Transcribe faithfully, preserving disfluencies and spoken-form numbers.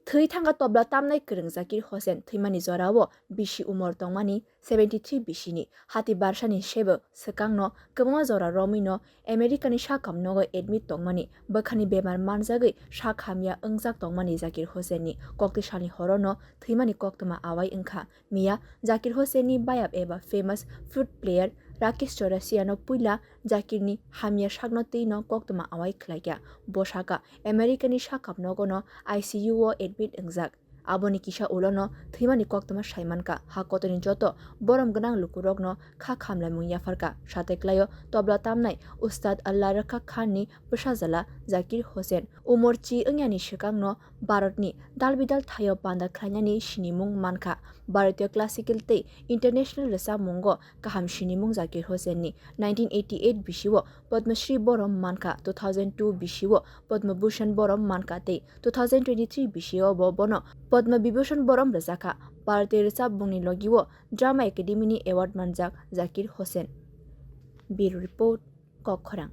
Thwi thangkha tobla tamnai kwrwng Zakir Hossain thwimani jorao bisi umor tongmani seventy three bisini hati barsani sebok swkangno kwbangma jora romwino Americani sakhamnogo admit tongmani bwkhani bemar manjagwi sak hamya wngjak tongmani Zakir Hossainni koktisalni horono thwimani koktwma awai wngkha. Miya Zakir Hossainni bayap eba famous flute player Rakesh Chaurasiano puila Zakirni hamya sakno twino koktwma awai khlaikha. Bo sakha Americani sakhamnogono I C U o admit wngjak. Aboni kisa ulono thwimani koktwma saimankha. Ha kotorni joto borom gwnang lukurokno kha khamlaimung yapharkha. Sateklaio tobla tamnai Ustad Allah Rakha Khanni bwsajala Zakir Hossain umor chi wngyani swkangno Bharatni dalbidal thaio panda khlainani sinimung mankha. Bharatiyo classical tei international rwchapmungo kaham sinimung Zakir Hossainni. Nineteen eighty eight bisio Padma Shri borom mankha, two thousand two bisio Padma Bhushan borom mankha tei two thousand twenty three bisio bo bono Padma Vibhushan borom rwjakha. Bharatiyo rwchapbungni logio Drama Academy ni award manjak Zakir Hossain. Bureau Report, Kokkhorang.